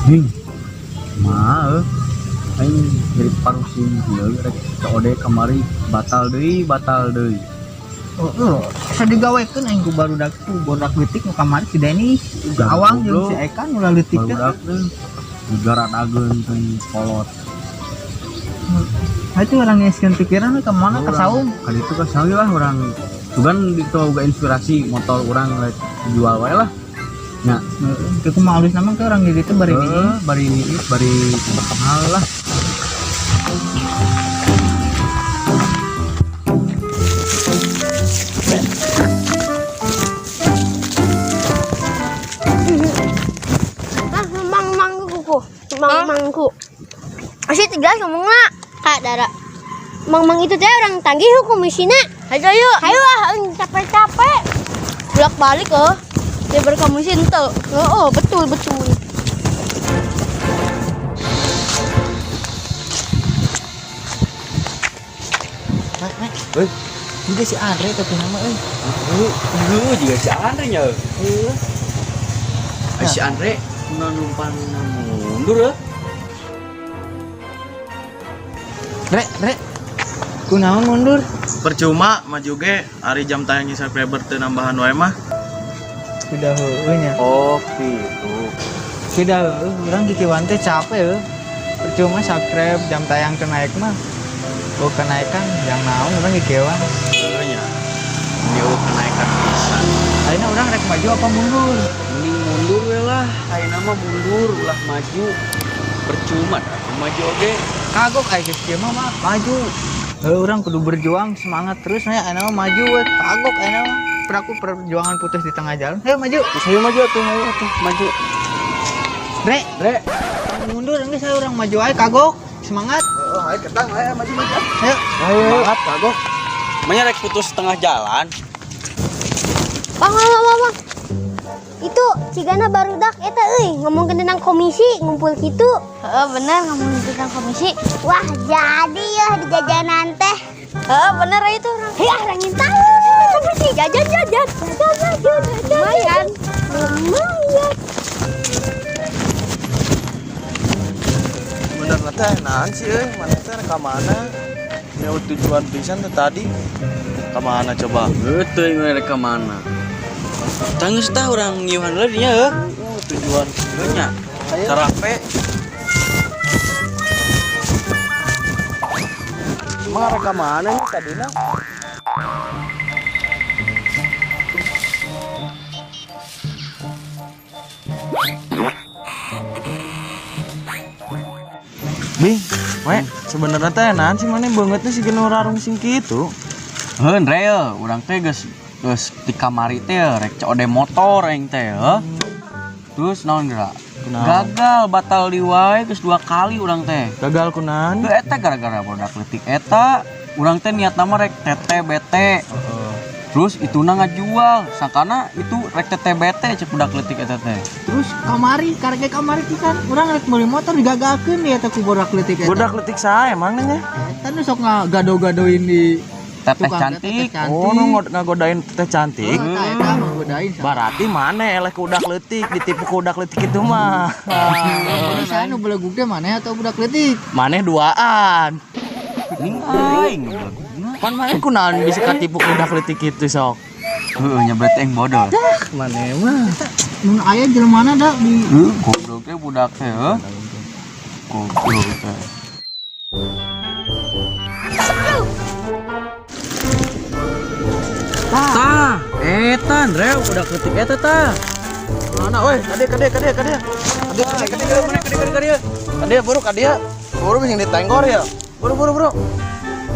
Hing. Mah aing jadi parusing kieu rek COD kamari batal deui, batal deui. Oh, oh, asa digawekeun aing ku barudak ku bodak leutik nu kamari si Denis, Ya, Awang jeung goblok. Si Eka nu leutik teh. Barudak teh digaradageun teh kolot. Nah, itu orang ngeskeun pikiran we ka mana ka saung. Kan itu ka saung lah urang. Sugan itu boga inspirasi motor urang rek jual wae lah. Nya. Heeh, ku mah alus nama ke orang di ditu bari ini. Heeh, bari niis, bari mahal lah. Ah, mang mangku ku, mang mangku. Asih tegas ngomongna, Kak Dara. Mang mang itu teh orang tagih hukum misina. Ayo yuk. Ayo ah, capek-capek. Bolak balik oh. Dia berkomisi ente. Oh, oh, betul betul. Mek, mek. Euy. Juga si Andre tapi nama euy. Heeh, juga si Andre nya. Heeh. Ai si Andre kunaon numpan mundur euy. Re, re. Kunaon mundur? Percuma maju ge ari jam tayangnya subscriber teu nambahan wae mah. Sudah heueuh nya. Oh, gitu. Sudah heueuh, urang kikieuan teh capek heueuh. Percuma subscribe jam tayang teu naik mah. Oh, kenaikan yang naon urang kikieuan. Heueuh nya. Dia kenaikan pisan. Ayeuna urang rek maju apa mundur? Mending mundur we lah. Ayeuna mah mundur ulah maju. Percuma dah maju oge. Kagok aya geus kieu mah mah maju. Heueuh, urang kudu berjuang semangat terus nya ayeuna mah maju we. Kagok ayeuna mah. Peraku perjuangan putus di tengah jalan. Ayo maju. Terus ayo maju atuh, ayo atuh maju. Re, Re. Mundur geus aya urang maju ae kagok. Semangat. Oh, ayo ketang, ayo maju maju. Ayo. Ayo. Semangat kagok. Manya rek putus setengah jalan. Bang, bang, bang, bang. Itu cigana barudak eta euy ngomongkeun tentang komisi ngumpul kitu. Heeh, bener ngomongin tentang komisi. Wah, jadi ya di jajanan teh. Heeh, bener itu orang. Hei, ah, orang tahu. Komisi jajan jajan. Jajan jajan. Lumayan. Lumayan. Bener teh naon sih euy, mana teh ka mana? Nyawa tujuan pisan teh tadi. Ka mana coba? Heuh, teuing we rek ka mana. Tanggeus tah urang ngiuhan heula dinya heuh. Oh, tujuan Heuh nya. Sarape. Emang arek ka mana nih tadina? Bing, we, sebenarnya teh naon sih mana bangetnya sih geno rarung sing kitu. Heuh, Andre ye, urang teh geus geus di kamari teh rek COD motor aing teh heuh. Terus naon geura? Kunaon? Gagal batal di wae geus 2 kali urang teh. Gagal kunaon? Heuh eta gara-gara produk leutik eta, urang teh niatna mah rek TTBT. Terus ituna ngajual, sangkana itu rek TTBT cek budak leutik eta teh. Terus kamari, karek kamari pisan. Urang rek meuli motor digagalkeun dia teh ku bodak leutik eta. Budak leutik saha emang nya? Eta nu sok ngagado-gadoin di Teteh tukang cantik. teteh cantik. Oh, nu ngagodain teteh cantik. Oh, eta eta ngagodain. Berarti mana eleh ku udak leutik, ditipu ku udak leutik itu mah. Jadi saya nu belegug teh maneh atau budak leutik? Maneh duaan. Ning aing ngebelegugna. Pan maneh kunaon bisa katipu ku udak leutik itu sok. Heuh nya berarti aing bodoh. Maneh mah. Mun aya jelema da di Heuh, goblok teh budak teh heuh. Goblok teh. Tah, eta Andre budak leutik eta tah. Mana weh? Kade kade kade kade. Kade kade kade kade Kade kade kade. kade buru kade. Buru bisa ditenggor ya. Buru buru buru.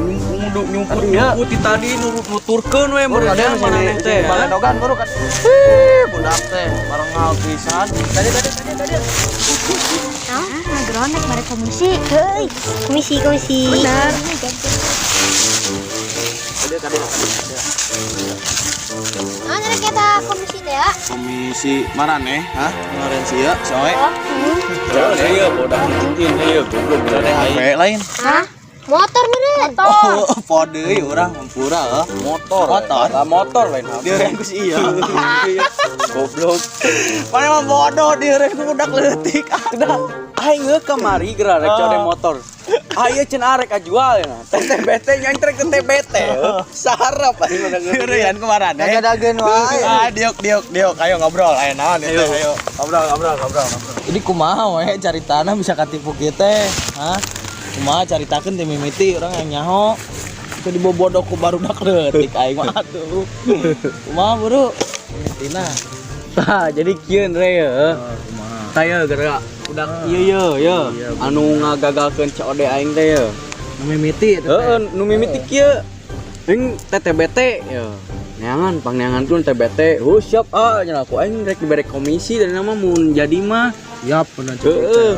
Nyumput nyumput Tadi ya. nyumput ti tadi nuturkeun we Buru kade meureun maneh teh. Baledogan buru kade. Ih, budak teh barengal pisan. Tadi tadi tadi tadi. Ah, ngageronek bare komisi. Heuy, komisi komisi. Bener. Kade kade kade. Nah, rek eta komisi teh ya. Komisi maraneh, hah? Ngaren sia, soe. Oh, Terus ieu budak leutik ieu goblok Ada HP lain. Hah? Motor meureun. Oh, poho deui urang hampura heuh. Motor. Motor. Lah motor lain HP. Dieureun ku si ieu. Goblok. Mana mah bodoh dieureun ku budak leutik. Udah, aing geus kamari geura rek COD motor. Ayo cenah arek jual ya. TTBT nyantrek TTBT. Sarap aing udah ngerti. Dieureun ku maraneh. Daga-dageun wae. Ah, diuk diuk diuk, ayo ngobrol, ayo naon itu, ayo. Ngobrol ngobrol ngobrol. Jadi kumaha we cari tanah bisa katipu kita, hah? Kumaha caritakeun teh mimiti urang yang nyaho. Itu dibobodoh ku barudak leutik aing mah atuh. Kumaha buru? Mimitina. Tah, jadi kieu re ya. Tah ya gara udah ieu ye ye anu ngagagalkeun COD aing teh ye. Nu mimiti eta teh. Heeh, nu mimiti kieu. Aing TTBT ya. Neangan pangneangan tuh TBT. Oh siap ah nya aku aing rek dibere komisi dari nama mun jadi mah. Siap bener. Heeh.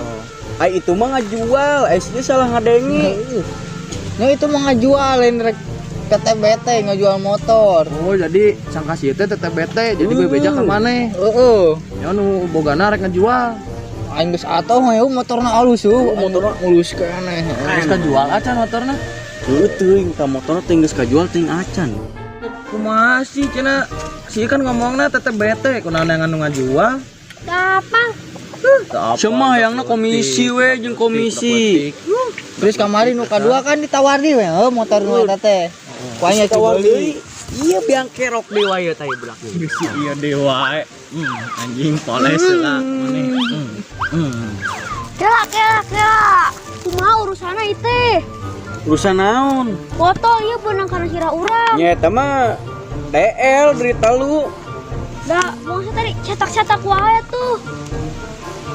Ai itu mah ngajual, eh salah ngadengi. Nya itu mau ngajual lain rek TTBT ngajual motor. Oh jadi sangka si teh TTBT jadi gue beja ka maneh. Heeh. Ya nu bogana rek ngajual. Aing geus atoh we motorna alus euy. Motorna alus keneh. Geus kajual acan motorna. Heueuh teuing ka motorna teh geus kajual teuing acan. Kumaha sih cenah si kan ngomongna TTBT kunaon yang anu ngajual. Gampang. Semah hayangna komisi we jeung komisi. Terus kamari nu kadua kan ditawari we heuh motor nu eta teh. Ku aing Tawar dibeli. deui. Iya biang kerok deui wae tah budak. Si iya dewa. Anjing poles lah maneh. Kela kela kela. Kumaha urusanna itu? Urusan naon? Motor ieu beunang kana sirah urang. Nya eta mah DL berita lu. Da, bangsa tadi cetak-cetak wae tuh.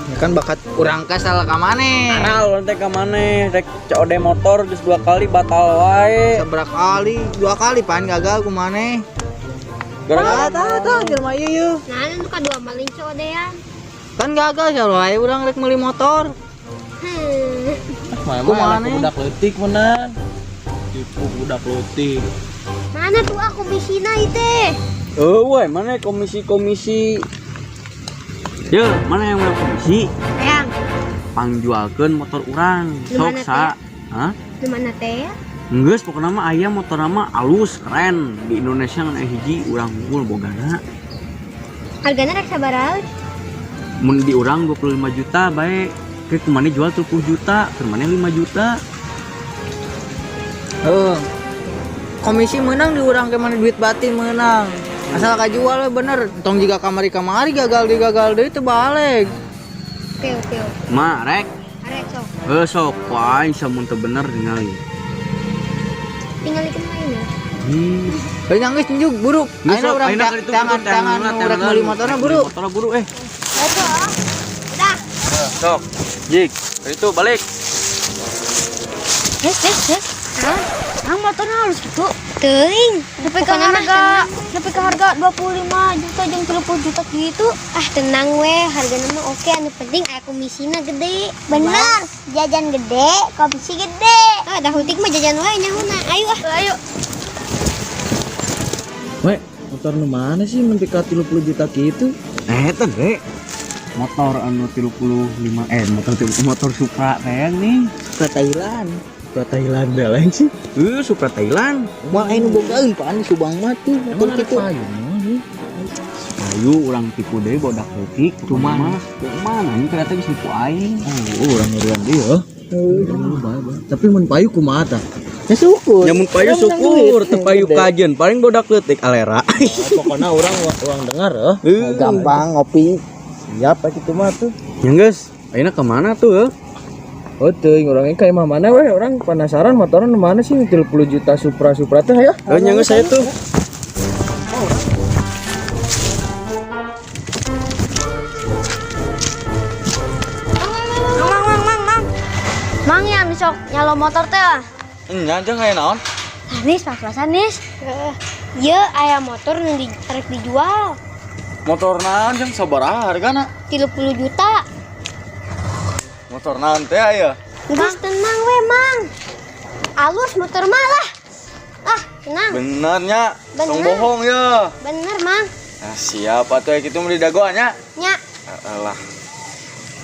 Ya kan bakat urang ka salah ka maneh. Aral teh ka maneh rek COD motor geus dua kali batal wae. Seberapa kali? Dua kali pan gagal ku maneh. Gara-gara Tah tah jelema ieu yeuh. Nah, nu kadua maling COD-an. Kan gagal salah wae urang rek meuli motor. Mah Kumaha emang nih? budak leutik meunang. Tipu budak leutik. Mana tuh aku komisina itu? Eh, woi, mana komisi-komisi? Ya, mana yang mau komisi? Eyang, Pangjualkeun motor urang. Di Sok mana sa. Hah? di mana teh ya? Geus pokokna mah aya motor mah alus, keren. Di Indonesia ngan aya hiji urang unggul bogana. Hargana rek sabaraha? Mun di urang 25 juta bae. Ke kumane jual 30 juta, keur maneh 5 juta. Heuh. Komisi menang di urang ke mana duit batin menang. Asal kajual we bener, tong jiga kamari-kamari gagal deui gagal deui teu balik. Oke, oke, oke. Ma, rek. Arek sok. Eh sok, ku aing samun teu bener ningali. Tinggal ikan lain ya. Lain nangis njuk buruk. Geus, Ayeuna sok, urang ayeuna ka ditu, tangan buru, tangan heula, nu rek heula. meuli motorna buru. Motorna buru eh. Itu ah. Udah. Sok. Jik, itu balik. Heh, heh, heh. Hah? Ang motornya harus gitu. Teuing. Nepi ka harga, nepi ka harga 25 juta jeung 30 juta gitu. Ah, tenang we, hargana mah oke, anu penting aya komisina gede. Bener, jajan gede, komisi gede. Ah, dah hutik mah jajan wae nyahuna. Ayo ah. Ayo. We, motor nu mana sih nepi ka 30 juta kitu? Eh, eta ge. Motor anu 35 motor motor Supra teh nih. Ke Thailand. Supra Thailand lain sih. Supra Thailand. Mah aya nu bogaeun pan di Subang mah tuh motor Emang kitu. payung sih. Ayo urang tipu deui bodak leutik. Cuman cuman anjing ternyata geus nipu aing. Oh, urang ngerian ieu. Tapi mun payu kumaha tah? Ya syukur. Ya mun payu Urang menang syukur, duit. teu payu kajen, paling bodak leutik alera. Pokoknya urang urang dengar heuh. Gampang ngopi. Siap kitu mah tuh. Ya geus, ayeuna ka mana tuh? Heuh? Oh teuing urang ge ka imah mana we urang penasaran motorna nu mana sih 30 juta Supra Supra teh ya. Oh, nya geus saya tuh. Mang, mang, mang, mang. Mang yang sok nyalo motor teh ah. Nya jeung aya naon? Nis, pas-pasan nis. Ye, aya motor nu di, rek dijual Motor naon jeung sabaraha hargana? 30 juta. Motor naon teh aya? Geus tenang we, Mang. Alus motor mah lah. Ah, tenang. Benernya, tong Bener. bohong ya. Bener, Mang. Nah, siapa tuh kitu mah didagoan nya? Nya, Alah.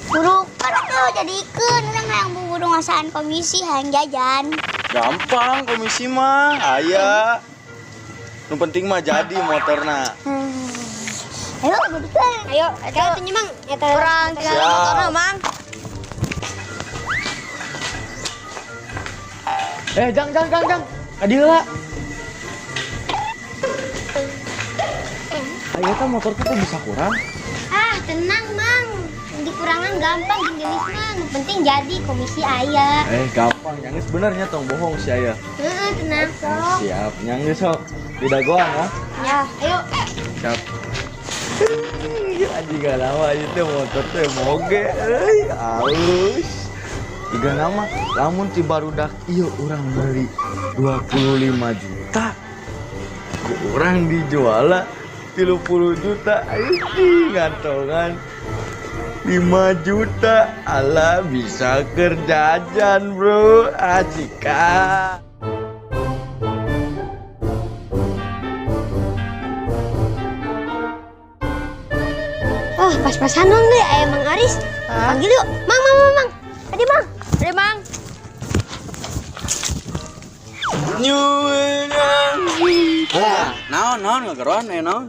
buruk. Kan tuh jadi ikut urang hayang buburu ngasaan komisi hayang jajan. Gampang komisi mah, aya. Nu penting mah jadi motorna. Ayo, betul. Ayo, eta tuh Mang. Eta urang tinggal Siap. motorna, Mang. Eh, jang jang jang jang. Ka dieu lah. Ayo eta motor teh kok bisa kurang? Ah, tenang, Mang. Dikurangan gampang jeung geus mah. Nu penting jadi komisi aya. Eh, gampang, yang geus bener nya tong bohong si aya. Heeh, tenang sok. Siap, yang geus sok. Didagoan ya. Ya, ayo. Siap. Anjing gak lama itu motor teh moge euy, halus. Tiga nama, lamun ti barudak ieu urang beli 25 juta. Ku urang dijual 30 juta. Anjing ngantongan 5 juta. Alah bisa kerjajan, bro. Acika. Oh, pas-pasan dong deh, aya Mang Aris. Panggil yuk. Mang, Mang, Mang, Mang. Tadi, Mang. Tadi, Mang. Naon naon ngageroan aya naon?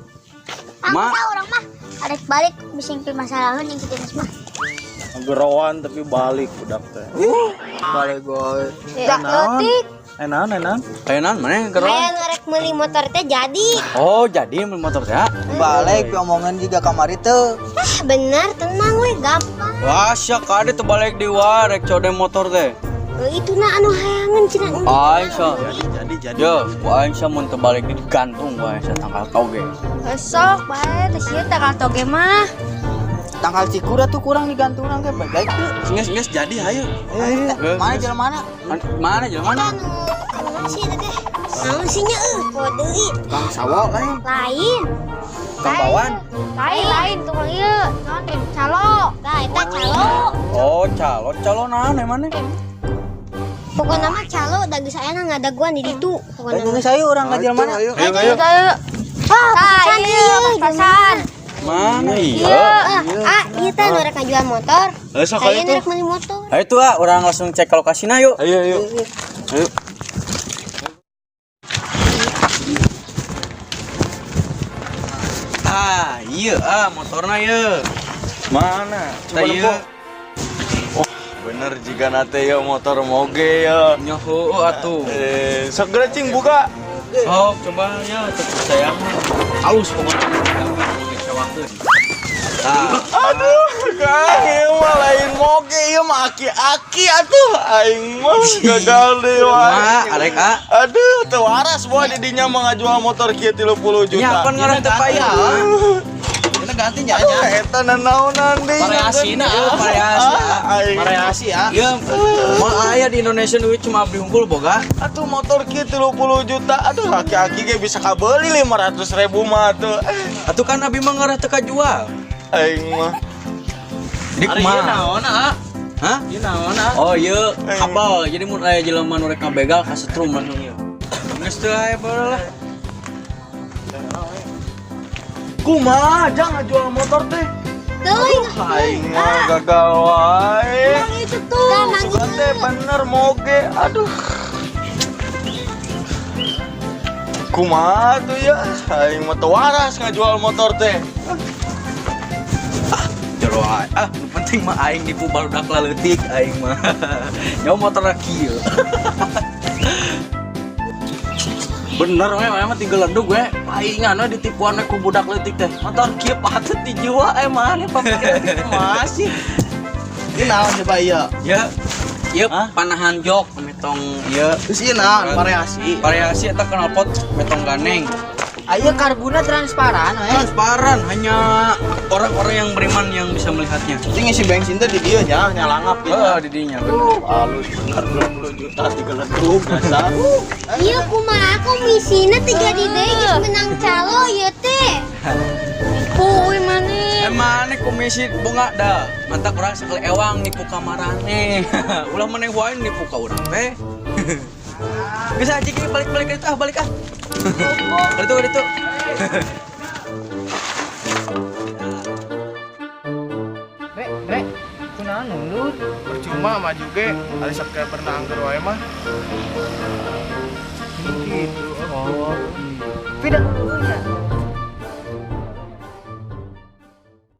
Ma. Ma. Orang mah arek balik bising permasalahan yang kita mah. Geroan tapi balik budak teh. Balik boy. Ya, leutik. Eh naon, eh naon? Aya naon maneh ngageroan? Aya ngarek meuli motor teh jadi. Oh, jadi meuli motor teh. Balik omongan juga kamari teu. Ah, bener, tenang we, gampang. Wah, sia kade teu balik di wae rek code motor teh. Eh, itu na anu hayangan cenah. Aing sia. Jadi jadi. Yo, ku aing sia mun teu balik di digantung ku aing sia tangkal toge. Besok bae teh sieun tangkal toge mah. Tangkal cikura tuh kurang digantungan ke balik teu. Geus geus jadi hayu. Eh, mana jalan mana? Mana jalan mana? Anu, naon sih eta teh? Naon sih nya euy, poe deui. Kang sawo lain. Lain. Kang bawan. Lain, lain tukang ieu. Naon teh calo. Tah eta calo. Oh, calo calo naon emang maneh? Pokokna mah calo da geus aya ngadaguan di ditu. Pokokna mah. Geus ayo urang ka jalan mana? Ayo ayo. Ah, pasan ieu, pasan. Mana iya? Ah, ieu teh nu rek ngajual motor. Eh sok Saya ayo nu tuh. rek meuli motor. Ayo tuh ah, orang langsung cek ke lokasinya yuk. Ayo ayo. Ayo. Ah, iya ah motorna ieu. Mana? Tah Coba ieu. nempo. Oh, bener jika nate ya motor moge ya. Nya heueuh atuh. Eh, sok geura cing buka. Sok coba ya teu percaya mah. Halus pokoknya. Ngecewakeun. Tah, Aduh, kang ieu mah lain moge ieu mah aki-aki atuh aing mah gagal deui wae. Ma, arek ah. Aduh, teu waras boa di dinya mah ngajual motor kieu 30 juta. Nya pan ngaran teu payah. Ini ganti nya Aduh, eta nanaonan deui. Variasina, Ieu variasi. Ah, aing. Variasi ya. Ieu mah aya di Indonesia duit cuma abdi unggul boga. Atuh motor kieu 30 juta. Aduh, aki-aki ge bisa kabeuli 500 ribu mah atuh. Atuh kan abi mah ngarah teu kajual. Aing mah. Jadi Ari ieu kumaha? naon ah? Hah? Ieu naon ah? Oh iya, kabel. Jadi mun aya jelema nu rek ngabegal kasetrum langsung ieu. Geus teu aya bae lah. Kumaha jang ngajual motor teh? Teuing. Aing mah gagal wae. Itu tuh. Tah, Mang Sugan teh bener moge. Aduh. Kumaha tuh ya? Aing mah teu waras ngajual motor teh. Jero aing. Ah, nu penting mah aing nipu barudak laleutik aing mah. Nyawa motor kieu. Bener we, mah tinggal ledug we. Paingan we ditipuan we ku budak leutik teh. Motor kieu patut dijual eh mana pamikiran teh masih. Ieu naon coba ieu? Ya, ieu Hah? panahan jok metong ieu. Terus ieu naon variasi? Variasi eta knalpot metong ganeng. Ayo karbuna transparan we. Transparan, hanya orang-orang yang beriman yang bisa melihatnya. Ini ngisi bensin teh di dieu nya, nyalangap ya. Heeh, di dinya bener. Halus bener 20 juta digeledug dasar. Ieu kumaha komisina teh jadi deui geus menang calo ieu teh. Puy maneh. Eh mana komisi bunga dah. Mantap orang sekali ewang nipu kamarane. Ulah maneh wae nipu ka urang teh. Bisa aja gini balik-balik ke itu ah, balik ah. Ke itu, ke itu. Re, re. Kunaon mundur? Percuma maju ge, ari subscriber na angger wae mah. Gitu. Oh. Tapi dah nya.